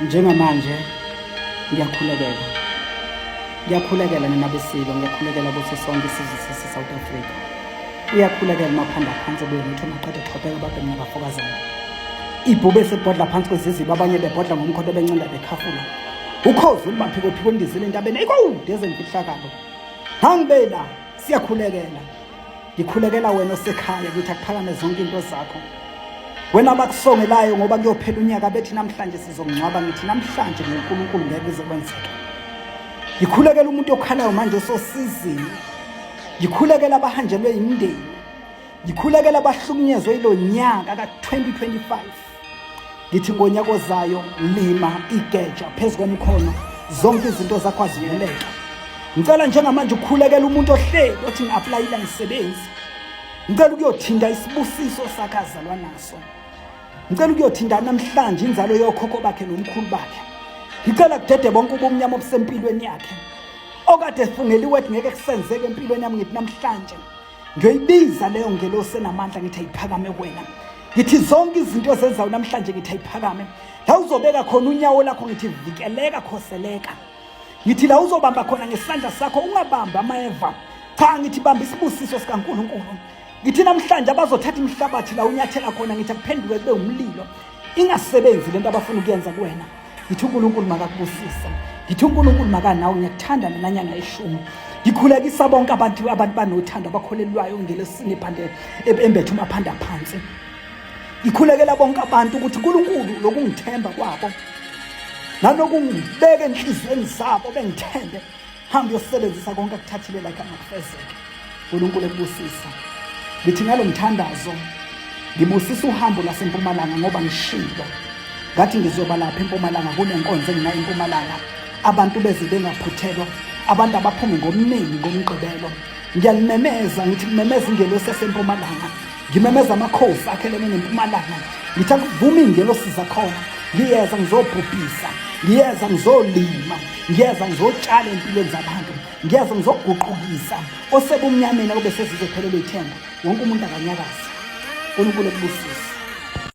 Njengamanje ngiyakhulekela, ngiyakhulekela nina beSilo, ngiyakhulekela kuso sonke isizwe sase-South Africa. Uyakhulekela umaphanda phansi obuye ngithi umaqede xhopheka babhemi nabafokazana. Ibhubesi ebhodla phansi kweziziba abanye bebhodla ngomkhonto bencinda bekhafula. Ukhozi olubaphikophiko olundizile entabeni ayikude ezemfihlakalo. Hangibela siyakhulekela. Ngikhulekela wena osekhaya ukuthi akuphakame zonke into zakho. Wena abakusongelayo ngoba kuyophela unyaka bethi namhlanje sizongcwaba ngithi namhlanje ngoNkulunkulu ngeke kuze kwenzeke. Ngikhulekela umuntu okhalayo manje ososizini. Ngikhulekela abahanjelwe imindeni. Ngikhulekela abahlukunyezwe ilo nyaka ka-2025. Ngithi ngonyaka ozayo lima igeja phezu komkhono zonke izinto zakho azivuleke. Ngicela njengamanje ukhulekela umuntu ohleli othi ngi-aplayile ngisebenzi. Ngicela ukuyothinta isibusiso sakhe azalwa naso. Ngicela ukuyothinta namhlanje inzalo yokhokho bakhe nomkhulu bakhe. Ngicela kudede bonke ubumnyama obusempilweni yakhe. Okade efungeliwe ethi ngeke kusenzeke empilweni yami ngithi namhlanje ngiyoyibiza leyo ngelosi enamandla ngithi ayiphakame kuwena. Ngithi zonke izinto ozenzayo namhlanje ngithi ayiphakame. La uzobeka khona unyawo lakho ngithi vikeleka khoseleka. Ngithi la uzobamba khona ngesandla sakho ungabamba ameva. Cha ngithi bamba isibusiso sikaNkulunkulu. Ngithi namhlanje abazothatha imihlabathi la unyathela khona ngithi akuphenduke kube umlilo. Ingasebenzi lento abafuna ukuyenza kuwena. Ngithi uNkulunkulu makakubusise. Ngithi uNkulunkulu makanawe ngiyakuthanda mina nyanga yeshumi. Ngikhulekisa bonke abantu abantu banothando abakholelwayo ngelesini ephande embethe umaphanda phansi. Ngikhulekela bonke abantu ukuthi uNkulunkulu lokungithemba kwabo nanokungibeka enhliziyweni zabo bengithembe hamba uyosebenzisa konke akuthathile la ekhaya makufezeke. uNkulunkulu ekubusisa. Ngithi ngalo mthandazo ngibusisa uhambo lwasempumalanga ngoba ngishilo ngathi ngizoba lapha empumalanga kunenkonzo enginayo empumalanga abantu beze bengaphuthelwa abantu abaphume ngomningi ngomgqibelo ngiyalimemeza ngithi ngimemeza ingelosi yasempumalanga ngimemeza amakhosi akhelene nempumalanga ngithi akuvuma iy'ngelosi zakhona ngiyeza ngizobhubhisa ngiyeza ngizolima ngiyeza ngizotshala empilweni zabantu ngiyeza ngizoguqukisa osebumnyameni akube sezizophelelwa ithemba wonke umuntu akanyakaze uNkulunkulu ekubusise.